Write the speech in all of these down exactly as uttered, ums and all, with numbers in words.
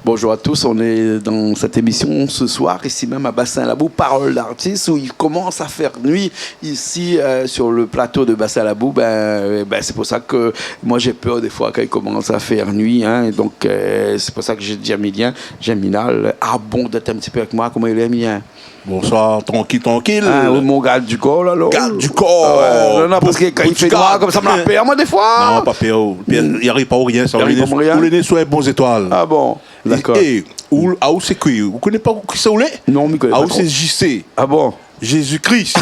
Bonjour à tous, on est dans cette émission ce soir, ici même à Bassin Labou, Parole d'artiste, où il commence à faire nuit ici, euh, sur le plateau de Bassin Labou. Ben, euh, ben, c'est pour ça que moi j'ai peur des fois quand il commence à faire nuit, hein, et donc, euh, c'est pour ça que j'ai dit à Emilien, Germinal, ah bon, d'être un petit peu avec moi, comment il est, Emilien ? Bonsoir, trankil, trankil. Ah, ou mon gard di kor la, alor. Gard di kor. Ah ouais, non, non, parske kan i fé noir konmsa, ma la pèr, moin, défoi. Non, pa pèr, ou, pèr, i ariv pa ou rien, sa, ou lé né sou in bon zétoil. Ah bon, dakor. É, é, ou, ah, ou sé koi ? Ou koné pa kisa ou lé ? Non, mi koné pa tro. Ah, ou sé J C. Ah bon ? Jésus-Christ.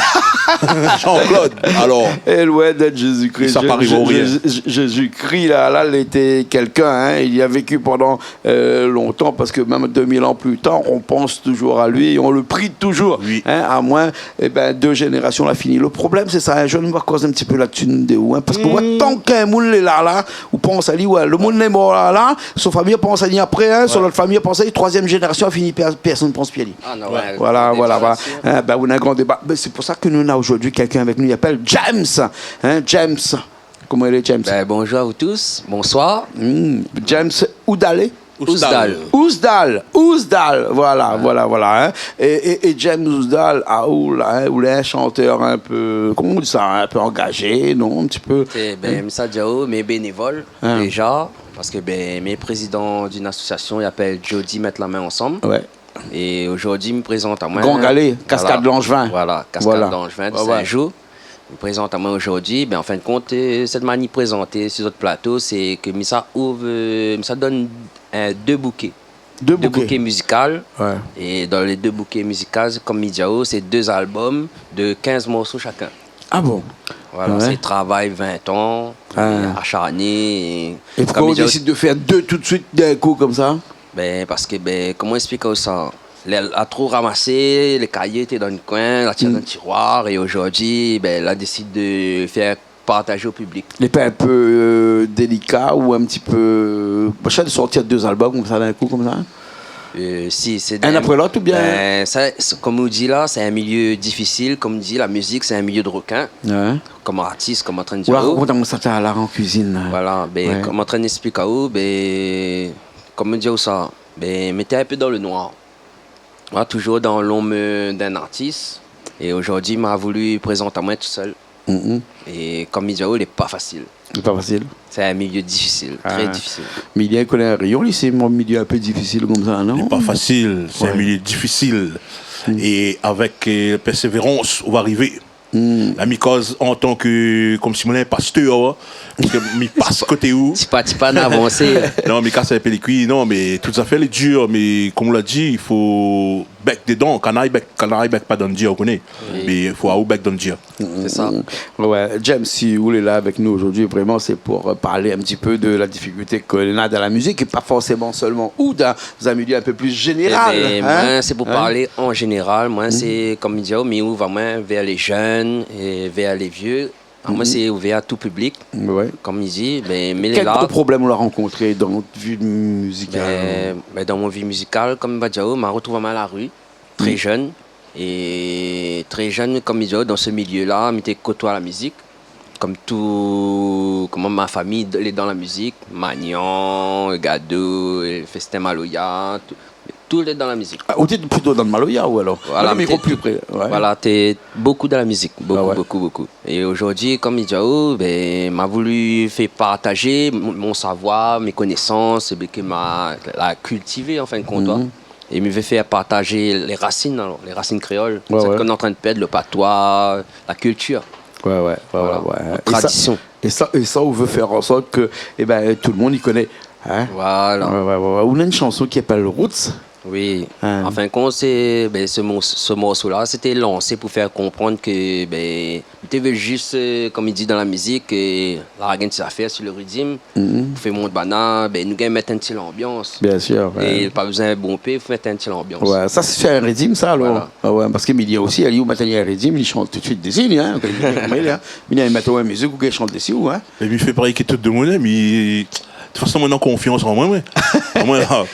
Jean-Claude, alor. É loin d'èt Jésus-Christ. É sa pa ariv rien. Jé-, Jé-, Jé-, Jésus-Christ, la, la, lété kèlkin, hein. Il a vécu pendant euh, lontan, parske mèm deux mille an pli tar, on pans toujour a li, on le pri toujour, hein, amoin, é ben, dé zénérasion la fini. Le problèm, sé sa, hein, mi vé koz in ti pé la-dsi, nou dé, hein, parske, ouais, tan k'in moun lé la, la, ou pans ali, ouais, le moun lé mor la, la, son fami i pans ali apré, hein, son lot fami i pans ali, troizièm zénérasion la fini, pèr-, pèrsone i pans pi ali. Ah non, ouais, voilà, voilà, voilà. Hein, ben, nou na in gran déba. Ben, sé pou sa ke nou na zordi kèlkin avèk nou, i apèl James, hein, James. Koman i lé, James ? Ben, bonjour à vous tous. Bonsoir. Hmm, James Oudalé ? Ousdal. Ousdal. Ousdal, Ousdal, voilà, voilà, voilà, hein. É, é, é James Ousdal, ah, ou la, hein, ou lé in shantèr in pé, koman i di sa, in pé angazé, non, in ti pé, hein ? É ben, mi sa di aou, mi lé bénévol, déja, parske, ben, mi lé prézidan d'in asosiasion, i apèl Jodi Mèt la min ansanm. Ouais. É zordi, mi prézant amoin. Gran Galé, Cascade Langevin. Voilà, Cascade Langevin, de Saint-Jou. Mi prézant amoin zordi, ben, an fin de kont, euh, sèt manièr prézanté si zot plato, sé ke mi sa ouv, euh, mi sa donn in, dé bouké. Dé bouké. Dé bouké mizikal. Ouais. É dan lé dé bouké mizikal, kom mi di aou, sé dé albom de kinz morso shakinn. Ah bon ? Voilà, sé travay vin an, é asharné, é... É poukosa ou désid de fèr dé tout suit d'in kou konmsa ? Ben, parske, ben, koman ésplik aou sa ? Lé, la tro ramasé, lé kayé té dan in koin, la tir dan tiroir, é zordi, ben, la désid de fèr partazé o piblik. Lé pa in pé, euh, délika ou in ti pé, machin, de sortir dé albom konmsa d'in kou, konmsa ? Euh, si, sé... Inn apré lot oubien ? Ben, sa, sé, kom ou di la, sé in milié difisil, kom di, la mizik, sé in milié de rekin. Ouais. Kom artis, kom antrin di aou. Ou la rakont amoin sa talèr an kuizine, la. Voilà, ben, kom antrin ésplik aou, ben, kom di aou sa, ben, mi té in pé dan le noir. Moin, toujour dan lonb, euh, d'in artis. É zordi, ma voulu prézant amoin tousèl. Mhm. É kom mi di aou, lé pa fasil. Lé pa fasil. Sé in milié difisil, trè difisil. Ah. Mé li koné rien, li, sé in milié in pé difisil konmsa, non ? Lé pa fasil, sé in milié difisil. Mm. É avèk, euh, pèrsèvérans, ou va arivé. Mm. La mi koz an tan ke, kom si moin lé in pastèr, hein. Parske mi pas koté ou. Ti pa ti pa, nou avans. Non, mi kas in pé lé kui, non, mé tout zafèr lé dir, mé kom ou la di, i fo bèk dedan, kanari bèk, kanari bèk pa dan dir, ou koné. Oui. Mé i fo aou bèk dan dir. Sé sa. Mm, mm. Ouais, James, si ou lé la avèk nou zordi, vréman, sé pou, euh, parl in ti pé de la difikilté ke néna dan la mizik, é pa forséman solman ou dan in milié in pé pli zénéral, hein ? É ben, moin, sé pou parl an zénéral. Moin, sé, kom mi di aou, mi ouv amoin vèr lé jenn é vèr lé vié. Amoin, sé ouvèr a tout piblik. Ouais. Kom mi di, ben, mé... Kèl la gro problèm ou la rankontré dan out vi mizikal ? Ben, ben, dan mon vi mizikal, kom mi va di aou, ma rotrouv amoin a la ri, trè jenn. É trè jenn, kom mi di aou, dan se milié-la, mi té kotoi la mizik. Kom tout, koman, ma fami lé dan la mizik, Magnan, Gado, Festin Maloya, tout, tout lé dan la mizik. Ah, ou té plito dan le maloya, ou alor ? Voilà, mèt le mikro pli pré. Ouais. Voilà, té bokou dan la mizik, bokou, bokou, bokou. Ah ouais. É zordi, kom mi di aou, ben, ma voulu fé partazé mon, mon savoir, mé konésans, é ben ke ma la kiltivé, an fin de kont, hein. Mhm. É mi vé fé partazé lé rasine, alor, lé rasine kréol. Ouais, ouais. Sak nou lé antrin pèrd, le patoi, la kiltir. Ouais, ouais, ouais, ouais, ouais. Voilà. Nout tradision. É sa, é sa, é sa, ou vé fèr an sort ke, é ben, tout le moun i koné, hein ? Voilà. Ouais, ouais, ouais, ouais. Ou néna in shanson ki apèl Roots. Oui. Hein. An fin de kont, sé, ben, se mor-, se morso-la, sété lansé pou fèr konprann ke, ben, mi té vé zis, euh, kom i di dan la mizik, euh, larg in ti zafèr si le ridim. Mhm. Pou fé mont banna, ben, nou gingn mèt in ti lanbians. Bien sûr, ouais. É pa bezoin bonpé, fo mèt in ti lanbians. Ouais, sa sé in ridim, sa, alor. Voilà. Ah ouais, parske Emilien osi, ali, ou mèt in ridim, li shant tout suit dési, hein. Mé li, hein, Emilien, li mèt in mizik, ou gingn shant dési, hein. É mi fé parèy ke tout demoun, hein, mé de tout fason, moin néna konfians an moin, moin. Moin, la,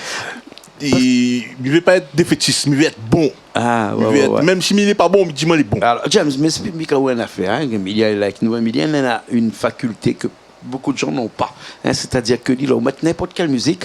é mi vé pa èt défétis, mi vé èt bon. Ah, ouais, ouais, ouais. Mi vé èt, mèm si mi lé pa bon, mi di moin lé bon. Alor, James, mé ésplik amoin in afèr, hein, Emilien lé la avèk nou. Emilien néna in fakilté ke beaucoup de gens n'ont pas, hein, c'est-à-dire que li, ou mèt n'importe quelle musique,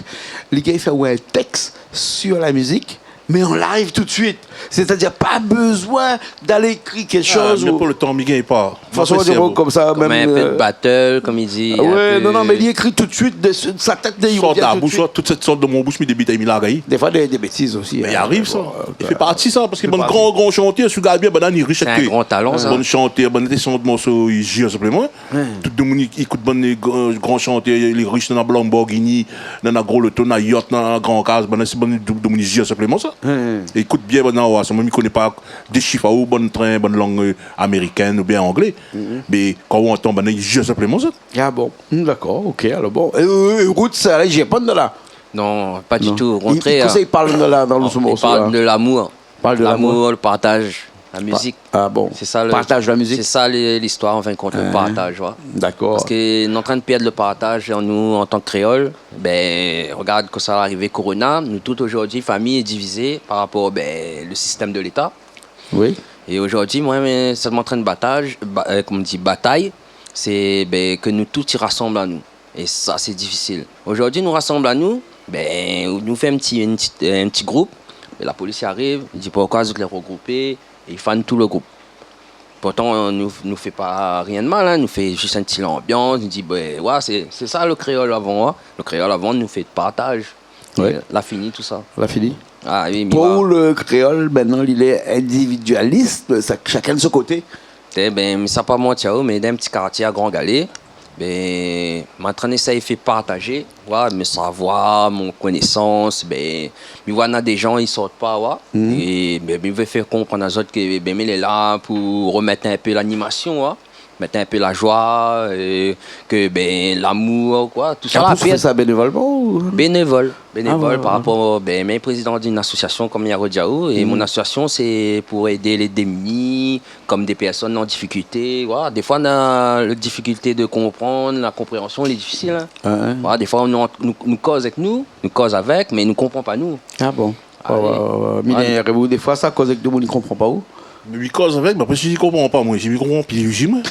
li gingn fé in texte sur la musique, mais en live tout de suite. C'est-à-dire, pas besoin d'aller écrire quelque chose. Ah, n'importe le temps, mi gingn pa. François Demeaux, comme ça, comme même, un peu de battle, comme il dit, un peu. Ah ouais, non, non, mais li ékri tout de suite, de, de sa tèt, li vien tout de suite. Sort dan la boush, tout sort dan mon boush, mi débit, mi larg ali. Des fois, des, des bêtises aussi, hein. Mais il arrive, ça. Bon, euh, il fait partie, ça, parce que bann gran, gran shantèr, si ou gard bien, bann i rish. C'est un grand talent, ça. Bann shantèr, bann té shant morso, i zir sinploman. Ouais. Tout demoun i, i ékout bann gran, gran shantèr, lé rish, néna Lamborghini, néna gro loto, néna yacht, néna gran kaz, bann, sé bann demoun i zir sinploman sa. Ouais. É ékout bien, bann, wa, sa, moin, mi koné pa dé shif aou, bann trin, bann lang, euh, amérikin oubien anglé. Mhm. Mé kan ou antann, bann i zir sinploman sa. Ah bon. Hmm, d'accord, ok, alors bon. Euh, euh, Roots, sa la, i zir pa dan la. Non, pas du tout, au contraire. Non. I, kosa i parl dan la, dan se morso la ? Non, i parl de l'amour. Parle de l'amour. L'amour, le partage, la musique. Ah bon. C'est ça le, partage la musique. C'est ça le, l'histoire, en fin de compte, le partage, ouais. Hein. D'accord. Parce que nou lé antrin de pèrd le partage en nous, en tant que créoles. Ben, regarde, kan sa la arivé Corona, nou tout aujourd'hui, famille est divisée par rapport, ben, le système de l'État. Oui. Et aujourd'hui, moin, mé, sa mon antrin de batay, ba-, euh, comme on dit, bataille, c'est, ben, que nous tous, i rasanm anou. É sa, sé difisil. Aujourd'hui, nou rasanm anou, ben, nou fé in ti, in ti, in ti group, é la polis i ariv, i di, "Pourquoi zot lé regroupé?" É i fann tout le group. Pourtan, nou, nou fé pa rien de mal, hein, nou fé zis in ti lanbians, nou di, ben, ouais, sé, sé sa le kréol avan, hein. Le kréol avan, nou fé partaj. Ouais. É la fini tout sa. La fini. Ah oui, mé pou le kréol, mintnan, li lé individialis, sa, shakinn son koté. Té, ben, mi sa pa manti aou, mé dan in ti kartié a Grand Galé, ben, mi antrin éséy fé partajé, wa, mon savoir, mon konésans, ben, mi wa, néna dé jan, i sort pa, wa. Mhm. É, ben, mi vé fé konprann azot ke, ben, mi lé la pou remèt in pé lanimasion, wa. Mèt in pé la joi, euh, ke, ben, lamour, koi, tout sa. Apré, ou fé sa bénévolman ou ? Bénévol, bénévol, ah ouais, ouais, par rapor, ben, mi lé prézidan d'in asosiasion, kom mi la di aou, é mon asosiasion, sé pou èd lé démuni, kom dé pèrsone an difikilté, voilà. Défoi, na la difikilté de konprann, la konpréansion, lé difisil, hein. Ouais, ouais. Voilà, défoi, nou, nou, nou koz avèk nou, nou koz avèk, mé nou konpran pa nou. Ah bon ? Ah oui. Ouais, ouais, ouais. Mé, euh, ou, défoi, sa koz avèk demoun i konpran pa ou ? Mé mi koz avèk, mé apré, si li konpran pa moin, si mi konpran pi li, moin.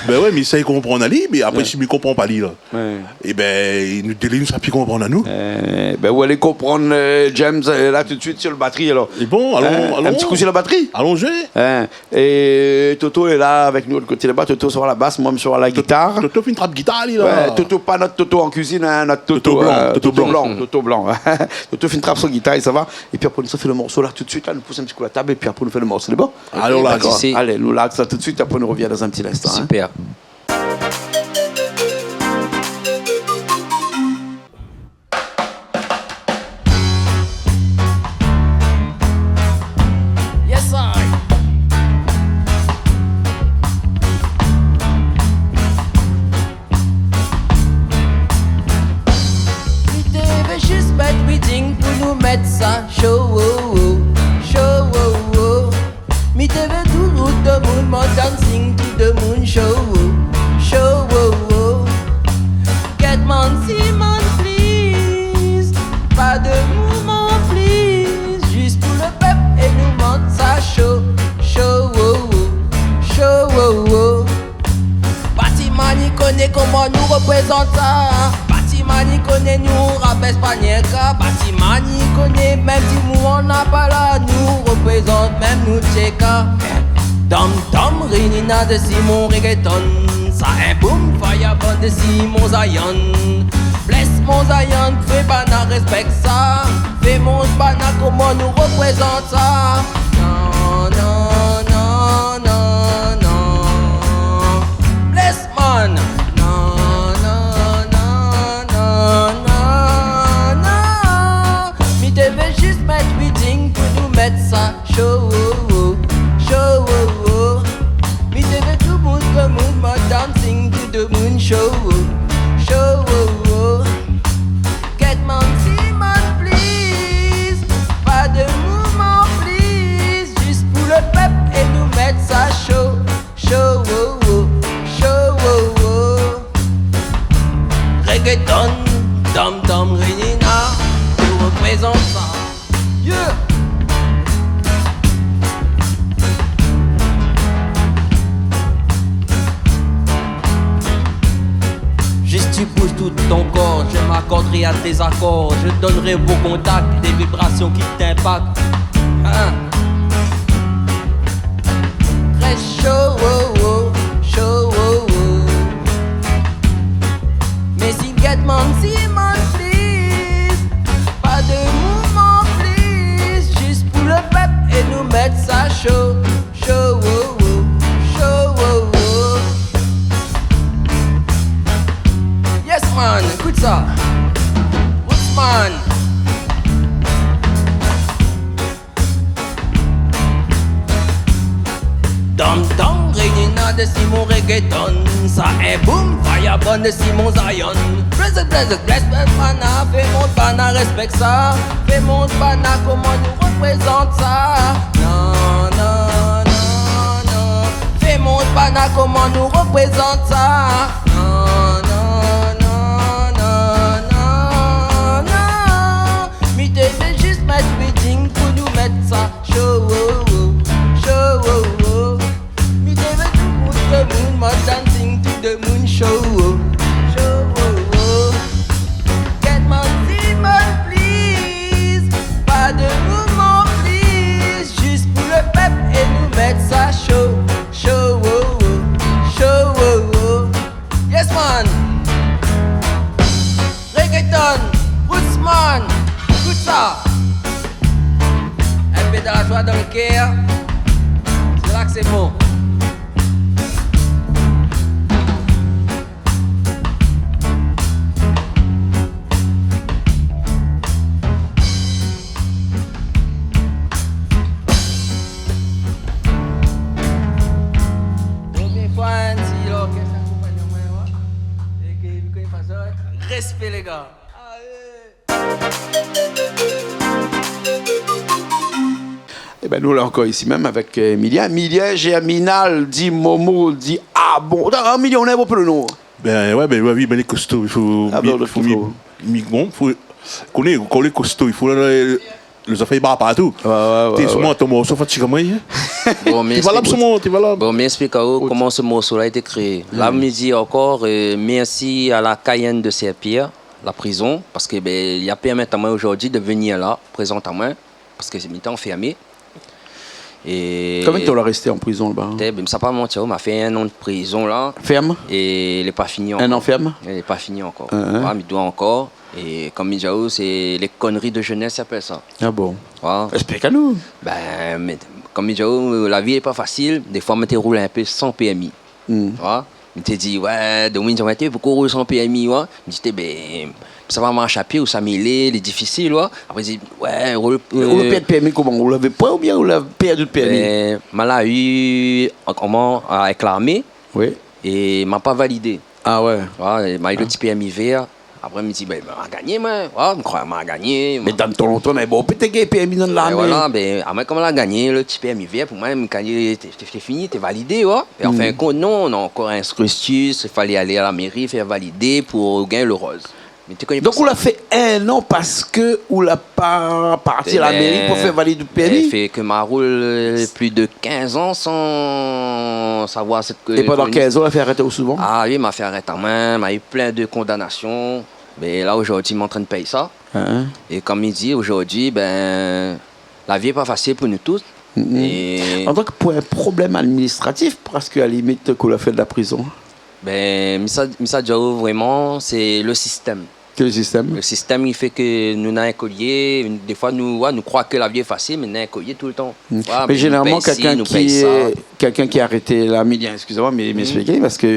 Ben ouais, mi éséy konprann ali, mé apré, si mi konpran pa li, la. Ouais. Ében, nou dé la, nou sa pi konprann anou. Euh, ben, ou alé konprann, euh, James, euh, la, tout de suite, sur le batri, alor. É bon, alon, alon. Hein ? Un petit coup sur la batterie. Alon zoué. Hein ? É Toto lé la avèk nou, de lot koté laba. Toto sort la bas, moin, mi sort la gitar. Toto fine trap gitar, li, la. Ouais, Toto, pa nout Toto an kuizine, hein, nout Toto, Toto blan, euh, Toto blan. Toto blan, Toto blan. Toto fine trap son gitar, é sa va. É pi apré, nou sa fé le morso la, tout de suite, la. Nou pous in ti kou la tab, é pi apré, nou fé le morso, lé bon ? Alon la. Dakor. Alé, nou larg sa tout de suite, apré, nou revien dan in ti instan, hein. Super. Yes, I. Mi té vé zis mèt riding pou nou mèt sa sho, oh, oh, sho, oh, oh. Mi té vé tout demoun, mon dancing, tout demoun sho, oh, sho, oh, oh. Get man, si man, please. Pa de mouvman, please. Zis pou le pèp é nou mont sa sho, sho, oh, oh, sho, oh, oh. Batiman i koné koman nou reprézant sa. Batiman i koné nou rabès pa nienka. Batiman i koné mèm si nou na pa la, nou reprézant mèm nou tchéka. Dom Tom, Rinina, de Simon, reggaeton. Sa in boom, fire band de Simon Zion. Bless mon Zion, fé bana respèk sa. Fé mont bana koman nou reprézant sa. Non, non, non, non, non. Bless man. Non, non, non, non, non, non. Mi té vé zis mèt riding pou nou mèt sa sho, oh, oh, sho, oh, oh. Mi té vé tout moun, tout moun, madam, sing, tout demoun sho, oh, sho, oh, oh. Get man, si man, please. Pa de mouvman, please. Zis Je m'accordrai à tes accords, je donnerai vos contacts, des vibrations qui t'impactent. Hein. Très chaud, oh, oh, chaud, oh, oh. Mais si get man, si man, please. Pas de mouvement, please. Juste pour le peuple et nous mettre ça chaud. Chaud, oh, oh, chaud, oh, oh. Yes, man, écoute ça. Roots, man. Dom Dom, Rénina de Simon Reggaeton. Sa in boom, Vagabond de Simon Zion. Blessed, blessed, blessed, blessed, mana, fé mont bana, respèk sa. Fé mont bana, koman nou reprézant sa. Non, non, non, non. Fé mont bana, koman nou reprézant sa. Non, non, non, non, non, non. Mi té vé jis mèt reading pou nou mèt sa chaud, oh, oh, chaud, oh, oh. Mi té vé tout moun, tout moun, man dancing, tout demoun chaud, oh, chaud, oh, oh. Get man, si man, please. Pas de mouvement, please. Juste pour le peuple et nous mettre ça chaud, chaud, oh, oh, chaud, oh, oh. Yes, man. Reggaeton, roots, man. Écoute ça. Un peu de la joie dans le cœur. C'est là que c'est bon. Première fois, hein, si l'orchestre accompagne moi, ouais. Et que, que il fasse ça, respect, les gars. Ében, nou la ankor isi mèm avèk, euh, Émilien. Émilien Germinal, di Momo, di, ah bon. Atann, Émilien, ou néna in bon pé lo non. Bin, wé, bin, wé, oui, bin, lé kosto, i fo, ah, mi, bon, fo mi, mi, bon, fo, koné, kan lé kosto, i fo, euh, lé zafèr i bar partou. Wé, wé, wé. Té, wé. Soman, ton morso fatig amoin, hin. Bon, mi... Té valab, èksplik, soman, té valab. Bon, mi èksplik aou koman se morso-la la été kréé. La, mi di ankor, euh, mèrsi a la Cayenne de Saint-Pierre, la prizon, parske, bin, li la pèrmèt amoin zordi de vnir la, prézant amoin, parske mi té anfèrmé. É konbien d'tan ou la rèsté an prizon laba, hin ? Té, bin, mi sa pa manti aou, ma fé in an de prizon la. Fèrm ? É lé pa fini ankor. In an fèrm ? É lé pa fini ankor. Hin, hin. Wé, mi doi ankor. É konm mi di aou, sé lé konri de jenès i apèl sa. Ah bon ? Wé. Èksplik anou. Bin, mé konm mi di aou, la vi lé pa fasil. Défoi, mi té roul in pé san pèrmi. Hmm. Wé. Mi té di, wé, domoun i di, wé, té, poukosa ou roul san pèrmi, wé ? Mi di, té, bin, sa va marsh a pié, ou sa mélé, lé difisil, wé. Apré, di, wé, roul, euh, ou la pèrd pèrmi koman ? Ou lavé poin oubien ou la pèrd out pèrmi ? Bin, ma la u, koman, avèk larmé. Oui. É ma pa validé. Ah wé. Wé, é ma u lo ti pèrmi vèr. Apré, mi di, bin, ma gagné, moin. Wé, mi kroi ma gagné. Mé dan tan lontan, mé bon, pétèt gingn pèrmi dan larmé. É voilà, bin, amoin, konm la gagné lo ti pèrmi vèr, pou moin, mi gagné, té, té, té fini, té validé, wé. É an fin de kont, non, na ankor in cursus, i falé alé a la méri, fé validé pou gingn lo roz. Mé té koné pa sa. Donk, ou la fé in an parske ou la pa parti a la méri pou fé valid out pèrmi ? Bin, fé ke ma roul, euh, plis de kinz an san savoir sak... É pandan kinz an, la fé arèt aou souvan ? Ah oui, ma fé arèt amoin, ma u plin de kondanasion. Mé la, zordi, mi antrinn pèy sa. Hin, hin. É konm mi di, zordi, bin, la vi lé pa fasil pou nou tout. Mm, mm. É an tan ke pou in problèm administratif, parske a la limit, ke ou la fé de la prizon. Bin, mi sa, mi sa di aou vréman, sé lo sistèm. Ke lo sistèm ? Lo sistèm i fé ke nou na in kolié, défoi nou, wé, nou kroi ke la vi lé fasil, mé na in kolié toultan. Mm. Wé, mé zénéralman, nou pèy si, kèlkin ki, nou pèy sa. Kèlkin ki arété la, mi di, èkskiz amoin, mé, mé èksplik, parske,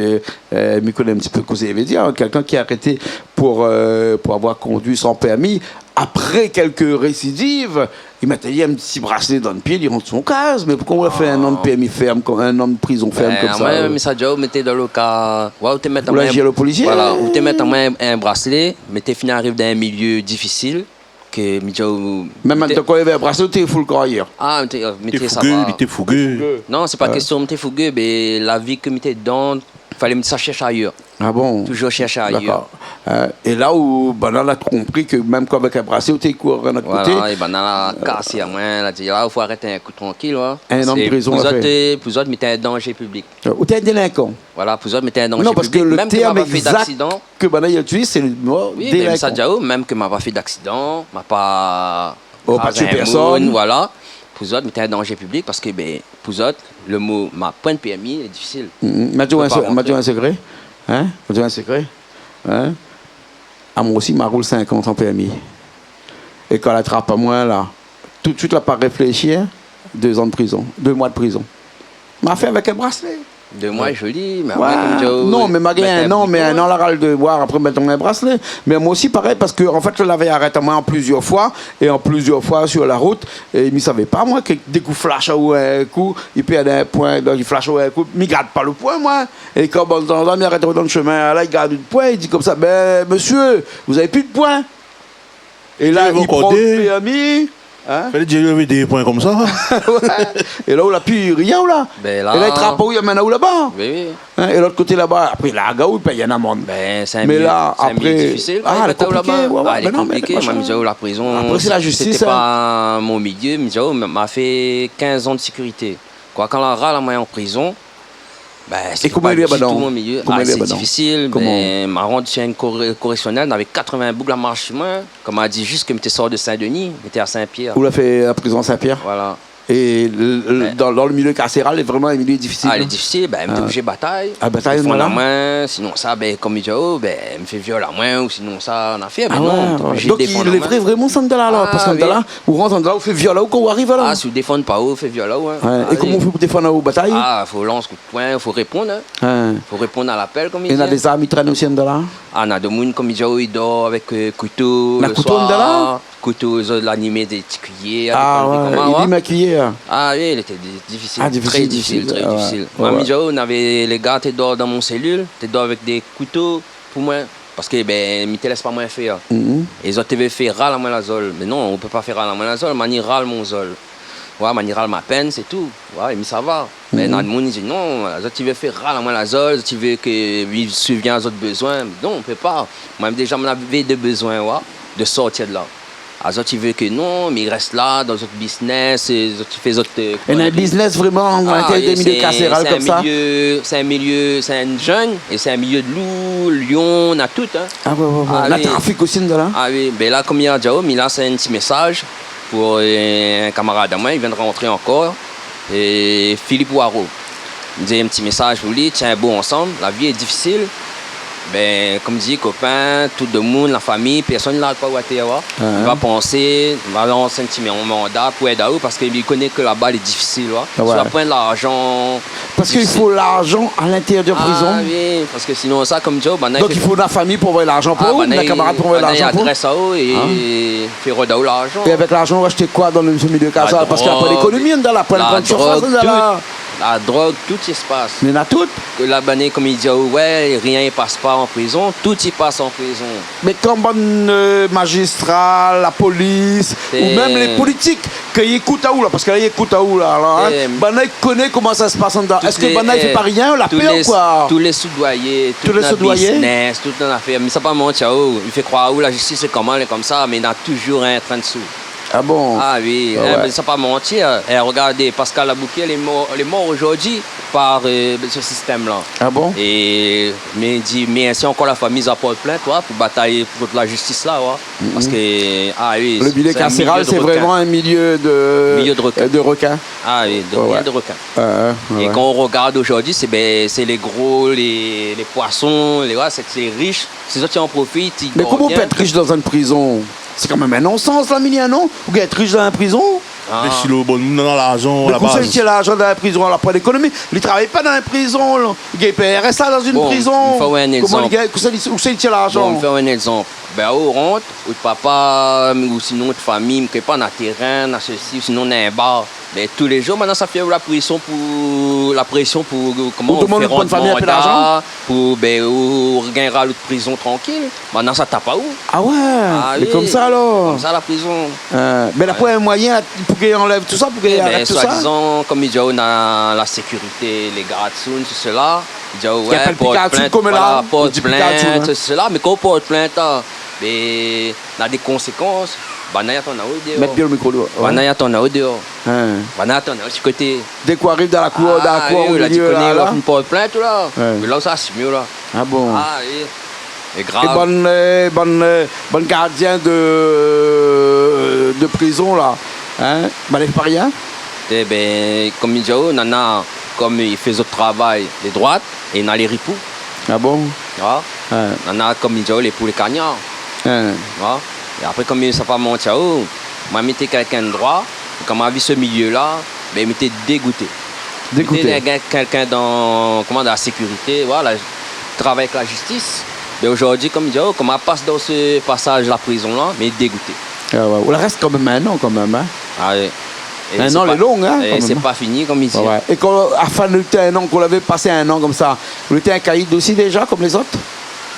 euh, mi koné in ti pé kosa i vé dir, hin, kèlkin ki arété pou, euh, pou avoir kondui san pèrmi, apré kèlk résidiv, i mèt ali in ti braslé dan pié, li rant son kaz. Mé poukosa ou la fé in an de pèrmi fèrm, konm, in an de prizon fèrm konmsa ? Bin, moin, mé sa, Joe, mi té dan lo ka, wé, ou té mèt amoin, ou la zér lo polisié, voilà, ou té mèt amoin in, in braslé, mi té fine ariv dan in milié difisil, ke mi té... Mèm té, kan ou lavé in braslé, ou té fou lo karyèr. Ah, mi té, euh, mi té, sa va. Té fougué, li té fougué. Non, sé pa késtion mi té fougué, mé la vi ke mi té dan, Falé mi sa shèrsh ayèr. Ah bon ? Toujour shèrsh ayèr. Dakor. Hein, é la ou banna la konpri ke mèm kan avèk in braslé, ou té kour in ot koté. Voilà, é banna la kasé amoin, la di, la, ou fo arèt in kou trankil, ouais. In an de prizon, la fé. Parske pou zot, euh, pou zot, mi té in danzé piblik. Euh, ou té in délinkan. Voilà, pou zot, mi té in danzé piblik. Non, parske le tèrm égzak ke banna i itiliz, sé le mo délinkan. Mèm si mi té pa fé d'aksident. Oui, mé sa, déjà, mèm ke ma pa fé d'aksident, ma pa Oh, pa tié pèrsone. Voilà. Pou zot, mi té in danzé piblik parske, ben, pou zot, le mo ma poin pèrmi lé difisil. Mhm. Ma di aou in sé-, ma di aou in sékré. Hein ? Ma di aou in sékré. Hein ? Amoin osi, ma roul sinkant an pèrmi. É kan la trap amoin la, tout suit la pa réfléshi, hein, dé zan de prizon, dé moi de prizon. Ma fé avèk in braslé. Dé moi, ouais, zoli, mé apré, konm di aou, non, mé ma gingn in an, mé in an la ral déboir, apré mèt in braslé. Mé amoin osi parèy, parske an fèt, la lavé arèt amoin an plizièr foi, é an plizièr foi sir la rout, é mi savé pa, moin, ke dé kou flash aou in kou, i pèrd in poin, donk i flash aou in kou, mi gard pa le poin, moin. É kan bann zandarm i arèt aou dan le shomin, la, i gard out poin, i di konmsa, ben, monsieur, vous avez plus de points. É la, i pran le pèrmi, hein ? Fé le di avé dé poin konmsa. Ouais. É la, ou la pi rien, ou la. Ben la. É la, i trap aou, i amenn aou laba. Oui, oui. Hein, é lot koté laba, apré, la, gars, ou pèy in amann. Ben, sé in milié, sé in milié difisil, ah, lé konpliké, ouais, ouais, ben non, mé konpliké. Moin, mi di aou, la prizon, apré, sé la zistis, sété pa mon milié, mi di aou, ma fé kinz an de sékirité. Koi, kan la ral amoin an prizon, ben, sété pa ditou mon milié. É koman i lé banna ? Ah, sé difisil, mé ma rant sir in koré-, koreksionèl, navé katrovin boug la marsh sir moin. Konm ma di, zis ke mi té sort de Saint-Denis, mi té a Saint-Pierre. Ou la fé la prizon Saint-Pierre ? Voilà. É le, le, dan, dan le milié karséral, lé vréman in milié difisil, hein ? Ah, lé difisil, ben, mi té oblizé batay. Ah, batay, voilà. Défann amoin, sinonsa, ben, konm mi di aou, ben, mi fé viol amoin, ou sinonsa, in afèr, ben non, ou lé oblizé défann amoin. Ah, ouais, ouais. Donk, lé vré, vréman, sa, la, alor, parske la, ou rant la, ou fé viol aou, kan ou ariv, alor. Ah, si ou défann pa ou, ou fé viol aou, hein. Ouais, é koman ou fé pou défann aou, batay ? Ah, fo lans kou poin, fo réponn, hein. Hein. Fo réponn a lapèl, konm i di, hein. É na dé zarm i trèn osi anndan la ? Ah, na demoun, konm i di, i dor avèk, euh, kouto le soir. Na kouto anndan la ? Kouto, zot la nim dé ti kuiyèr, dé konnerie konmsa, ouais. Ah ouais, i nim in kuiyèr. Ah oui, lété di-, difisil, trè difisil, trè difisil. Ah, difisil, difisil. Ouais, ouais. Moin, mi di aou, navé lé gars té dor dan mon sélil, té dor avèk dé kouto pou moin. Parske, ben, mi té lès pa moin fé, hein. Mhm. É zot té vé fé ral amoin la zol. Mé non, ou pé pa fé ral amoin la zol, ma ni ral mon zol. Ouais, ma ni ral ma pèn, sé tou. Ouais, é mi sava. Mé na demoun i di, non, zot i vé fé ral amoin la zol, zot i vé ke mi sibvien a zot bezoin. Non, ou pé pa. Moin, déza, moin navé dé bezoin, ouais, de sortir de la. Azot i vé ke non, mi rès la, dan zot business, é zot i fé zot, euh, é na in business vréman, ah, é sé, sé in milié, sé in milié, sé in jèn, é sé in milié de lou, lion, na tout, hein. Ah ouais, ouais, ouais. Ah oui. Na trafik osi anndan la. Ah oui, ben la, konm mi di aou, mi lans in ti mésaz pou, euh, in kamarad amoin, i vien de rantré ankor, é Philippe Waro. Mi di in ti mésaz pou li, tienbo ansanm, la vi lé difisil. Ben, konm di, kopin, tout demoun, la fami, pèrsone i larg pa ou atèr, ouais. Ah, hein. I va pansé, i va lans in ti manda pou èd aou, parske li koné ke laba lé difisil, ouais. Ah ouais. Si ou la poin larzan, Parske i fo larzan a lintérièr prizon. Ah oui, parske sinonsa, konm di aou, banna... Donk i fo la fami pou anvoy larzan pou ou, la kamarad pou anvoy larzan pou ou. Ah, banna i adrès aou é fé rod aou larzan. É avèk larzan, ou ashté koi dan le milié karséral ? Parske na poin lékonomi anndan la, poin gran sirfas anndan la. La drog, tout, la drog, tout i spas. Néna tout. Ke la banna, konm i di aou, ouais, rien i pas pa an prizon, tout i pas an prizon. Mé kan bann, euh, mazistra, la polis, ou mèm lé politik, ke i ékout aou la, parske la i ékout aou la, la, hein. Banna i koné koman sa i spas anndan. Èske banna i fé pa rien, la pèr ou koi ? Tout lé soudoyé, tout na business, tout na afèr. Mé sa pa manti aou, i fé kroir aou la zistis sé koman, lé konmsa, mé na toujour in trin dsou. Ah bon ? Ah oui, hein, mé sa pa manti, hein. É regardé, Pascal Aboukia, lé mor, lé mor zordi par, euh, se sistèm la. Ah bon ? É, mé di, mé si ankor la fami i port plint, ouais, pou batay kont la zistis la, ouais. Parske, ah oui, le milié karséral, sé vréman in milié de, milié de rekin. De rekin. Ah oui, de, ouais, ouais, de rekin. Ah, ouais, ouais. É kan ou regard zordi, sé, ben, sé lé gro, lé, lé poison, lé, ouais, sé, sé rish, sé zot i anprofit, i gingn bien. Mé koman ou pé èt rish dan in prizon ? Sé kanmèm in non-sans la, Milien, non ? Ou gingn èt rish dan in prizon ? Ah. Mé si lo bann moun néna larzan, la baz. Mé kosa i tir larzan dan in prizon ? La poin lékonomi. Li travay pa dan in prizon, la. Li gingn pé RSA dan in prizon. Bon, mi fé aou in égzanp. Koman li gingn, kosa li, kosa i tir larzan ? Bon, mi fé aou in égzanp. Ben, ou rant, out papa, ou sinon out fami, mi koné pa, na térin, na sesi, ou sinon na in bar. Mé tou lé zour, mintnan, sa fé la présion pou, la présion pou, koman, ou domann fé out bann fami in pé larzan, pou, bin, ou gingn rant prizon trankil. Mintnan, sa tap aou. Ah ouais, ah oui, konmsa alor. Konmsa, la prézon. Euh, mé la, pou in moiyin, la, pou k'i anlèv tousa, pou k'i arèt tousa. Bin, soi-dizan, konm i di, ou na la sékirité, lé gard, sesi, sela. I di aou, ouais, port plint, voilà, port plint, sesi, sela. Mé kan ou port plint, la, mé na dé konsékans. Banna i atann aou déor. Mèt bien lo mikro, ouais. Banna i atann aou déor. Hein. Banna i atann aou si koté. Dèk ou ariv dan la kour, dan la kour, o milié la, la, ou port plint, la. Ouais. Mé la, sa asim, la. Ah bon ? Ah oui. É grav. É bann, euh, bann, euh, bann gardien de, de prizon la, hein, banna i fé pa rien ? Eh bin, konm i di aou, nana, konm i fé zot travay, lé droit, é na lé ripou. Ah bon ? Ouais. Hein. Nana, konm i di aou, lé pou lé kanyar. Hein. Ouais. É apré, konm sa pa manti aou, moin, mi té kèlkin droi, é kan ma vi se milié la, bin, mi té dégouté. Dégouté. Mi té kèlkin dan, koman, dan la sékirité, voilà, travay avèk la zistis. Mé zordi, konm i di aou, kan ma pas dan se pasaz la prézon la, mi dégouté. Ah ouais. Ou la rès kanmèm in an kanmèm, hein ? Ah oui. In an, lé long, hein, kanmèm, hein. É sé pa fini, konm i di. Ouais, ouais. É kan, a la fin de in an, kan ou la pas in an konmsa, ou lété in kaïd osi déza, konm lézot ?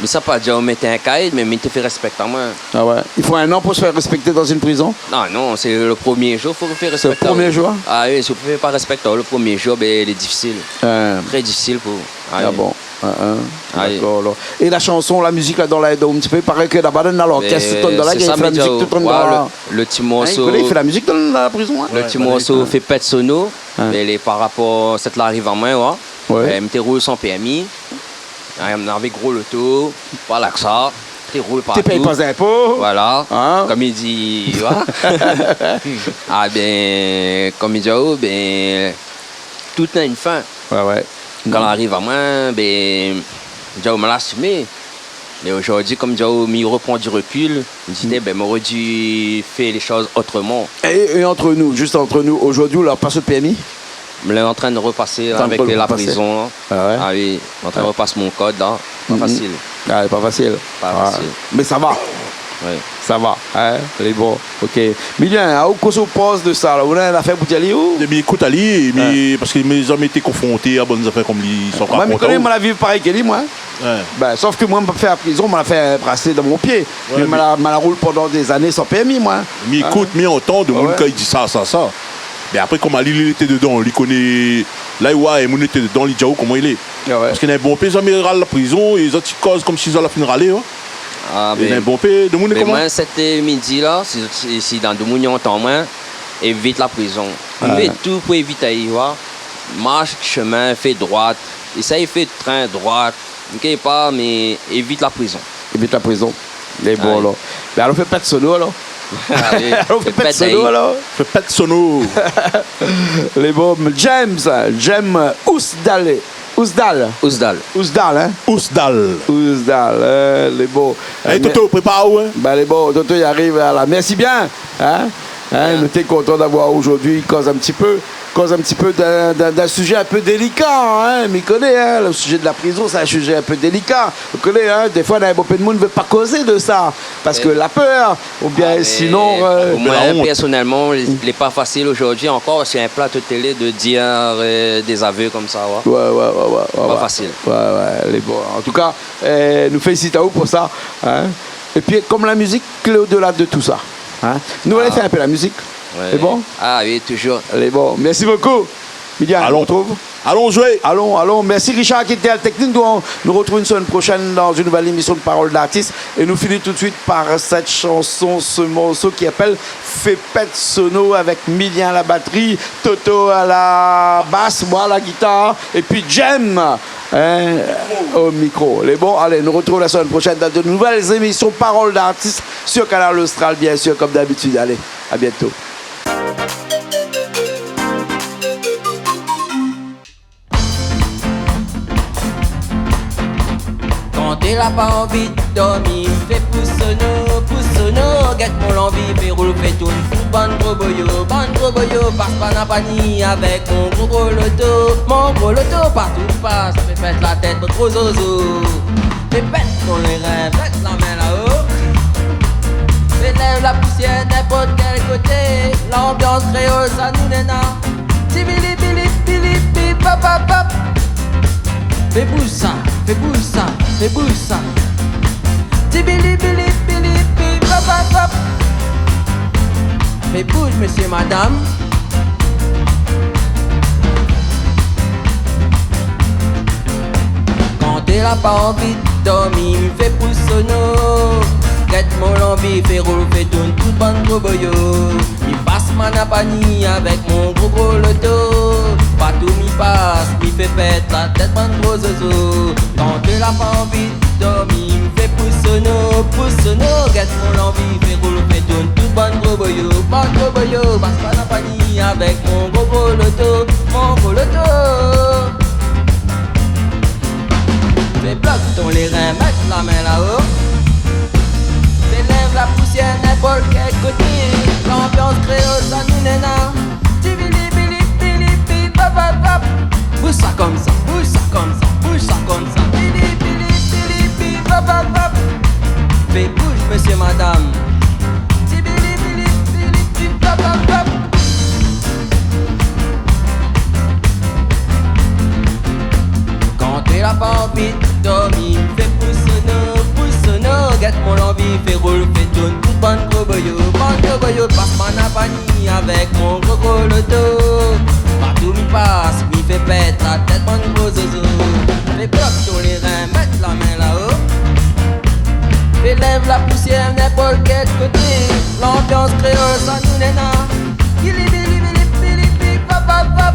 Mé sa pa di ou mèt in kaïd, mé, mé té fé rèspèk amoin. Ah ouais. I fo in an pou se fé rèspèkté dan in prizon ? Ah non, sé lo promié zour, fo fé rèspèk aou. Sé lo promié zour ? Ah oui, si ou fé pa rèspèk aou lo promié zour, bin, lé difisil. Hein. Trè difisil pou, ah oui. Ah bon ? Hein, hein. Ah oui. Dakor, alor. É la shanson, la mizik la, dan la, dan in ti pé, i paré ke laba, dan lorkès, tout andan la, i fé la mizik, tout andan la. Lo ti morso, hein, i koné, i fé la mizik dan la prizon, hein. Lo ti morso Fé pèt sono, mé lé par rapor sèt la ariv amoin, ouais. Ouais. Euh, mi té roul san pèrmi. Ah, mi navé gro loto, voilà ke sa. Té roul partou. Té pèy pa zinpo. Voilà. Hein ? Konm i di, ouais. Ah bin, konm i di aou, bin, tout na in fin. Ouais, ouais. Kan la ariv amoin, bin, mi di aou, ma la asimé. Mé zordi, konm i di aou, mi repran di rekil, mi di, eh bin, mi noré di fé lé shoz otroman. É, é ant nou, zis ant nou, zordi, ou la pas out pèrmi ? Mi lé antrin de repasé la, avèk la prizon, hein. Ah ouais ? Ah oui, antrin de repas mon kod la. Pa fasil. Ah, pa fasil. Pa fasil. Mé sa va. Oui. Sa va, hein, lé bon. OK. Milien, aou, kosa ou pans de sa la ? Ou na in afèr pou di ali, ou ? Mé ékout ali, mé, parske mi la zamé été konfronté a bann zafèr konm li, sa. Moin, mi koné, moin la viv parèy ke li, moin. Ouais. Bin, sof ke moin, ma pa fé la prizon, ma la fé in braslé dan mon pié. Ouais, mé ma la, ma la roul pandan dé zané san pèrmi, moin. Mé ékout, mé antann demoun kan i di sa, sa, sa. Mé apré, konm ali, li lété dedan, li koné, la, li oi, é moun lété dedan, li di aou koman i lé. Ah ouais. Parske néna bonpé, zamé ral la prizon, é zot i koz konmsi zot la fine ralé, hein. Ah, é bin, néna bonpé demoun, mé koman ? Moin, sèt, euh, midi la, si, si, si néna demoun i antann amoin, évit la prizon. Ah. Fé tout pou évit ali, wa. Marsh shomin, fé droit. Éséy fé trin droit. Inkièt pa, mé évit la prizon. Évit la prizon. Lé bon, alor. Bin, alon fé pèt sono, alor. Ah oui. Alon fé pèt sono, alor. Fé pèt sono. Lé bon, James, James Ousdal. Ousdal. Ousdal. Ousdal, hein ? Ousdal. Ousdal, euh, lé bon. Eh, Toto, prépar aou, hein ? Bin, lé bon, Toto, i ariv la. Mèrsi bien, hein ? Hein, nou té kontan d'avoir aou zordi, koz in ti pé, koz in ti pé d'in, d'in, d'in sizé in pé délika, hein, mi koné, hein, lo sizé de la prizon, sé in sizé in pé délika. Ou koné, hein, défoi, néna bonpé d'moun i vé pa kozé de sa, parske la pèr, oubien sinon, euh, la ont. Ah, mé pou moin, pèrsonèlman, lé, lé pa fasil zordi ankor, sir in plato télé, de dir, euh, dé zaveu konmsa, wa. Ouais, ouais, ouais, ouais, ouais. Pa fasil. Ouais, ouais, lé bon. An tou ka, euh, nou félisit aou pou sa, hein. Épi, konm la mizik, lé odela de tousa. Hein ? Nou alé fé in pé la mizik. Ouais. Lé bon ? Ah oui, toujour. Lé bon. Mèrsi bokou. Midiane, alon. Alon zoué. Alon, alon. Mèrsi Richard ki lété a la teknik. Nou, nou artrouv in semèn proshèn dan in nouvèl émision de Parole d'artiste. É nou fini tout de suit par sèt shanson, se morso ki apèl Fé pèt sono avèk Midiane a la batri, Toto a la bas, moin a la gitar, épi Jem, hein, o mikro. Lé bon, alé, nou artrouv la semèn proshèn dan de nouvèl émision Parole d'artiste sur Kanal Austral, bien sir, konm d'abitid. Alé, a bientôt. Kan té la pa anvi dormi, fé pou sono, pou sono, gèt mon lanvi, fé roul, fé tourn, pou bann gro boyo, bann gro boyo, pas pa na pa ni avèk mon gro gro loto, mon gro loto, partou pas, fé pèt la tèt, mon gro zozo. Fé pèt dan lé rin, pèt la min lao. Fé lèv la pousièr ninport kèl koté. Lanbians kréol, sa nou néna. Tibili, bili, bili, bip, pap, pap, pap. Fé bouz sa, fé bouz sa, fé bouz sa. Tibili, bili, bili, bip, pap, pap, pap. Fé bouz, mésyé, madam. Kan té la pa anvi dormi, mi fé pou sono. Gèt mon lanvi, fé roul, fé tourn tout bann gro boyo. Mi pas Manapany avèk mon gro gro loto. Partou mi pas, mi fé pèt la tèt bann gro zozo. Kan té la pa anvi dormi, mi fé pou sono, pou sono. Gèt mon lanvi, fé roul, fé tourn tout bann gro boyo, bann gro boyo. Pas Manapany avèk mon gro gro loto, mon gro loto. Fé blok ton lérin, mèt la min lao. Fé lèv la pousièr ninport kèl koté. Lanbians kréol, sa nou néna. Tibili, bili, bili, bip, pap, pap, pap. Bouz sa konmsa, bouz sa konmsa, bouz sa konmsa. Bili, bili, bili, bip, pap, pap, pap. Fé bouz, mésyé, madam. Tibili, bili, bili, bip, pap, pap, pap. Kan té la pa anvi dormi, fé pou sono, pou sono. Gèt mon lanvi, fé roul, fé tourn tout bann gro boyo, bann gro boyo. Pas Manapany avèk mon gro gro loto. Partou mi pas, mi fé pèt la tèt bann gro zozo. Fé blok ton lérin, mèt la min lao. Fé lèv la pousièr ninport kèl koté. Lanbians kréol, sa nou néna. Bili, bili, bili, bili, bip, pap, pap, pap.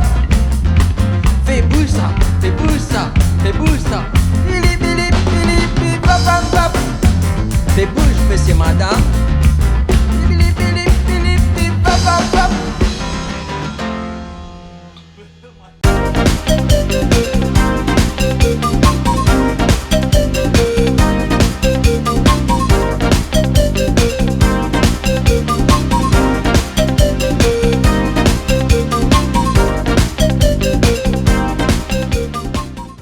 Fé bouz sa, fé bouz sa, fé bouz sa.